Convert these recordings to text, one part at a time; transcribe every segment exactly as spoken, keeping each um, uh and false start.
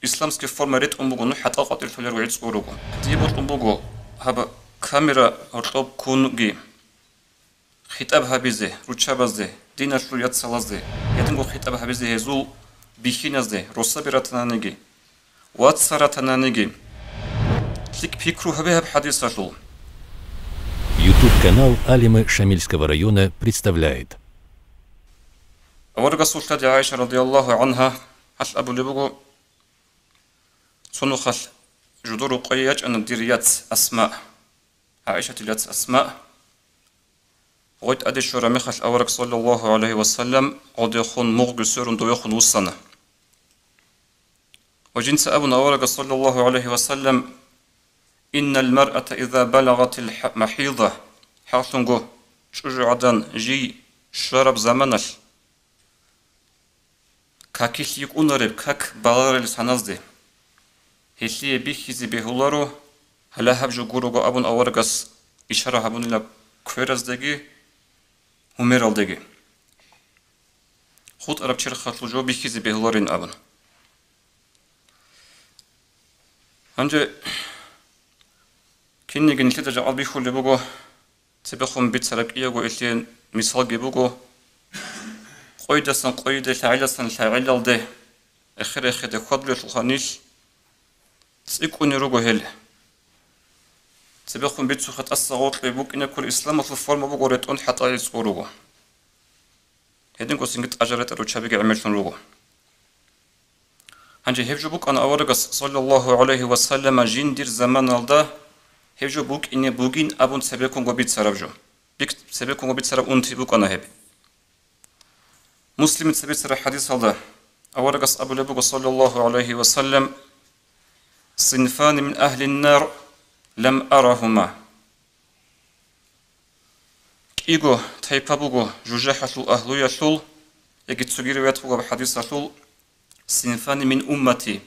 исламский форма ретӀун буго, ну, хӀатӀал къватӀирлъулел гӀицӀго руго. Дие бокьун буго гьаб камера гьоркьоб ккунги хитӀаб гьабизе руччабазде, диналъул яцалазде, гьединго хитӀаб гьабизе гьезул бихьиназде, росаби ратананиги, вацал ратананиги. ЛъикӀ пикру гьабе гьаб хӀадисалъул. YouTube-канал Алимы Шамильского района представляет. Аварагасул лъади ГӀайша радияллагьу гӀангьа гьалъ абулеб буго: цо нухалъ жодор рукъое ячӀана дир яц Асма, ГӀайшатил яц Асма. Гъой тӀаде щвараб мехалъ авараг, саллаллагьу гӀалайгьи ва саллам, гъодехун мугъги сверун довехун вуссана. Ва жинца абуна аварагас, саллаллагьу гӀалайгьи ва саллам: «Иннал маръата иза балагъатил хӀа-, махӀиза», хӀакълъунго, чӀужугӀадан жий щвараб заманалъ, какилъ йикӀунареб как баларел саназде, гьелъие бихьизе бегьуларо, гьале гьаб жо гурого абун аварагас ишара гьабунила квераздеги гьумералдеги. ХутӀараб черхалъул жо бихьизе бегьуларин абун. Гьанже кинниги нилъеда жакъа бихьулеб буго, цебехун бицараб кӀиявго илъе мисалги буго. Къойдасан къойде, лъагӀеласан лъагӀелалде, эхер-эхеде хьвадулелъулха нилъ цӀикӀкӀунел руго гьел. Цебехун бицухъе тӀаса гъоркье букӀине ккола, исламалъул форма буго ретӀун, хӀатӀа гӀицӀго руго. Гьединго цинги тӀажаретӀа руччабиги гӀемерлъун руго. Гьанже гьеб жо букӀана аварагас, саллаллагьу гӀалайгьи ва саллама, жиндир заманалда гьеб жо букӀине бугин абун цебеккунго бицараб жо. Бик-, цебеккунго бицараб унти букӀана гьеб. Муслимица бицараб хӀадисалда аварагас абулеб буго, саллаллагьу гӀалайгьи ва саллам: «Синфани мин агьлин нар лам арагьума». КӀиго тайпа буго жужахӀалъул агьлуялъул, яги цоги риваят буго хӀадисалъул: «Синфани мин уммати»,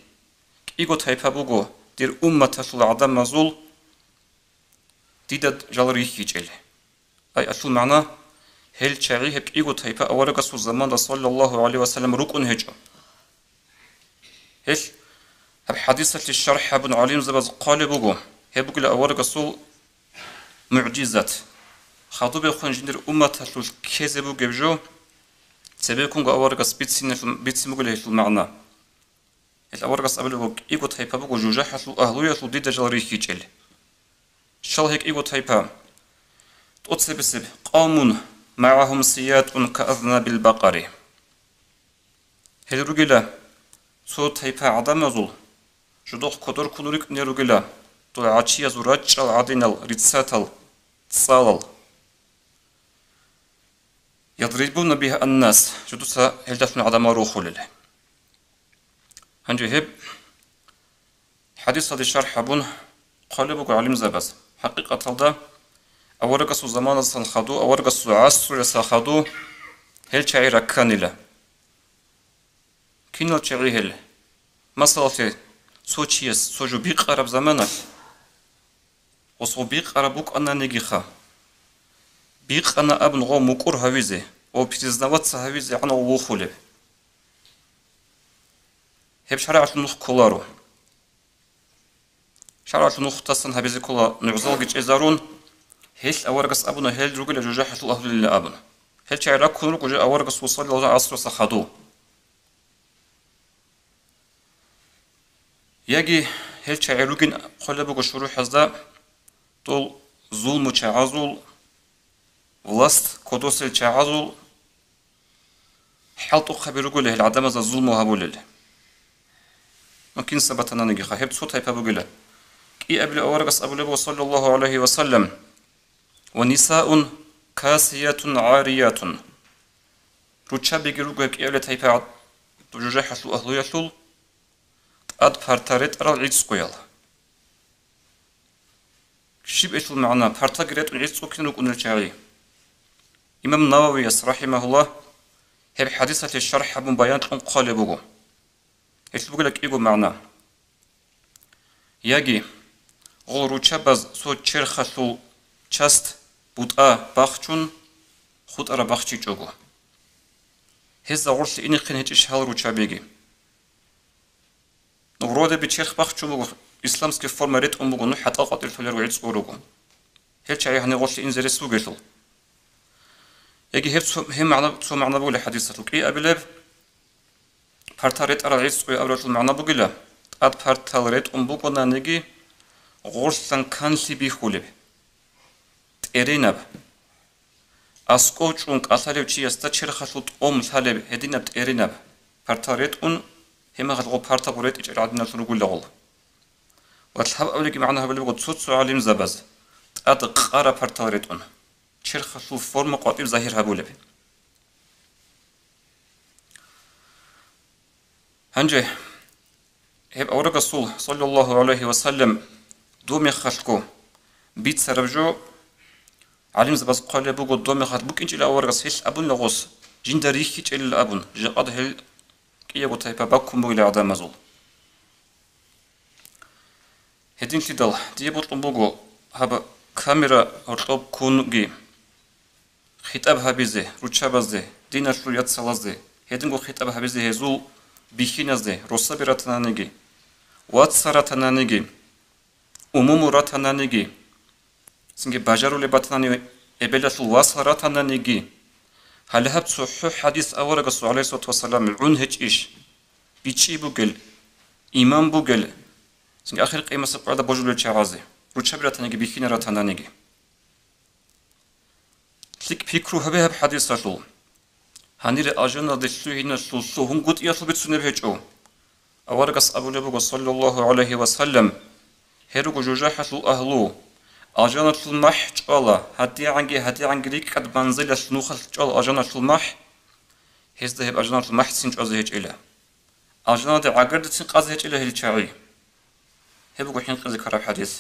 кӀиго тайпа буго дир умматалъул гӀадамазул дида жал рихьичӀел. Ай, алъул магӀна, гьел чагӀи, гьеб кӀиго тайпа аварагасул заманда, саллаллагьу гӀалайгьи ва саллам, рукӀун гьечӀо. Гьелъ гьаб хӀадисалъе шархӀ гьабун гӀалимзабаз хъвалеб буго, гьеб бугила аварагасул мугӀжизат. Хадубехун жиндир умматалъулъ ккезе бугеб жо цебеккунго аварагас бициналъул, бицин бугила гьелъул магӀна. Гьелъ аварагас абулеб буго, кӀиго тайпа буго жужахӀалъул агьлуялъул дида жал рихьичӀел. Щал гьеб кӀиго тайпа? ТӀоцебесеб: «Къавмун магӀагьум сиятун каазнабил бакъари». Гьел ругила цо тайпа гӀадамазул, жодохъ кодор ккун рукӀине ругила дол гӀачиязул рачӀчӀал гӀадинал риццатал, цӀалал. «Ядрибуна бигьа аннас», жодуца гьелдалъун гӀадамал рохулел. Гьанже гьеб хӀадисалде шархӀ гьабун хъвалеб буго гӀалимзабаз. ХӀакъикъаталда, аварагасул заманасан хаду, аварагасул гӀасруяса хаду гьел чагӀи ракканила. Кинал чагӀи гьел? Масалалъе, цо чияс цо жо бикъараб заманалъ, гъосго бикъараб букӀананигиха, бикъана абун гъов мукӀур гьавизе ва признаваться гьавизе гӀанав вухулеб. Гьеб шаргӀалъул нух кколаро. ШаргӀалъул нухдасан гьабизе ккола нугӀзалги чӀезарун, гьелъ аварагас абуна гьел ругила жужахӀалъул агьлуялъ абун. Гьел чагӀи раккун руго жо аварагасул, саллаллагьу гӀалайгьи ва саллам, гӀасруяса хаду. Яги гьел чагӀи ругин хъвалеб буго шурухӀазда, дол зулму чагӀазул, власть кодосел чагӀазул хӀалтӀухъаби руголи гьел гӀадамазда зулму гьабулел. Мукин сабатананиги ха, гьеб цо тайпа бугила. КӀиабилеб аварагас абулеб буго, саллаллагьу гӀалайгьи ва саллам: «Ва нисаун касиятун гӀариятун». Руччабиги руго гьеб кӀиабилеб тайпа жужахӀалъул агьлуялъул, тӀад парта ретӀарал гӀицӀкъуял. Щиб гьелъул магӀна, партаги ретӀун гӀицӀкъуккин рукӀунел чагӀи? Имам Нававияс, рахӀимагьуллагь, гьеб хӀадисалъе шархӀ гьабун баян кьун хъвалеб буго. Гьелъул бугила кӀиго магӀна. Яги гъол руччабаз цо черхалъул часть, бутӀа бахчун, хутӀараб бахчичӀого. Гьезда гъорлъе инехъин гьечӀищ гьал руччабиги? Вроде бы черх бахчун буго, исламский форма ретӀун буго, ну, хӀатӀал къватӀир лъолел гӀицӀго руго. Гьел чагӀи гьанир гъорлъе инзе рес бугелъул. Яги гьеб цо, гьеб магӀна, цо магӀна бугила хӀадисалъул кӀиабилеб, партал ретӀарал гӀицӀго абуралъул магӀна бугила, тӀад партал ретӀун бугонаниги, гъорлъан канлъи бихьулеб, тӀеренаб, аскӀов чӀун кӀалъалев чиясда черхалъул тӀом лъалеб гьединаб тӀеренаб, партал ретӀун, гьеб мехалъ гъо партал гъо ретӀичӀел гӀадиналъун ругулагъул. Ва лъабабилебги магӀна гьабулеб буго цо-цо гӀалимзабаз, тӀад къара партал ретӀун, черхалъул форма къватӀиб загьир гьабулеб. Гьанже гьеб аварагасул, саллаллагьу гӀалайгьи ва саллам, доб мехалъго бицараб жо, гӀалимзабаз хъвалеб буго, доб мехалъ букӀинчӀила аварагас гьелъ абунила гъос, жинда рихьичӀелила абун, жакъад гьел кӀиябго тайпа баккун бугила гӀадамазул. Гьединлъидал дие бокьун буго гьаб камера гьоркьоб ккунги хитӀаб гьабизе руччабазде, диналъул яцалазде, гьединго хитӀаб гьабизе гьезул бихьиназде, росаби ратананиги, вацал ратананиги, умумул ратананиги, цинги бажарулеб батанани эбелалъул васал ратананиги, гьале гьаб цохӀо хӀадис аварагасул, гӀалайгьиссалату вассалам, гӀун гьечӀищ, бичӀчӀи бугел, иман бугел, цинги ахир къиямасеб къоялда божулел чагӀазе, руччаби ратаниги бихьинал ратананиги. ЛъикӀ пикру гьабе гьаб хӀадисалъул. Гьанире алжаналде лъугьиналъул лъугьунгутӀиялъул бицунеб гьечӀо. Аварагас абулеб буго, саллаллагьу гӀалайгьи ва саллам, гьел руго жужахӀалъул агьлу, алжаналъул махӀ чӀвала, гьадигӀанги-гьадигӀанги рикӀкӀад манзилалъ нухалъ чӀвала алжаналъул махӀ, гьезда гьеб алжаналъул махӀцин чӀвазе гьечӀила. Алжаналде гӀагардецин къазе гьечӀила гьел чагӀи. Гьеб буго хӀинкъизе ккараб хӀадис.